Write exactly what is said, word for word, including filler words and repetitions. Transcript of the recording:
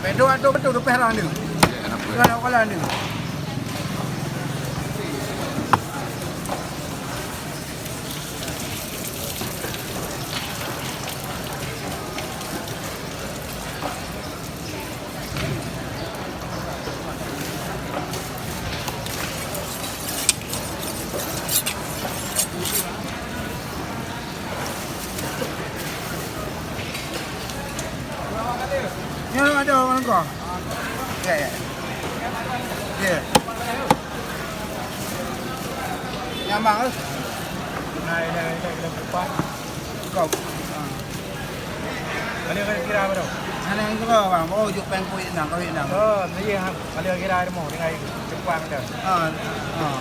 Betul, betul, betul, betul, betul. Nyoe ada orang kau. Ya, ya. Ya. Nyamang eh. Nah, ini, ini, ini, ini. Kau. Kali kira berapa? Hana yang kira bang. Oh, juk peng kuit nang, kuit nang. Oh, iya. Kali kira ada mau dengan cepat dah. Ah, ah.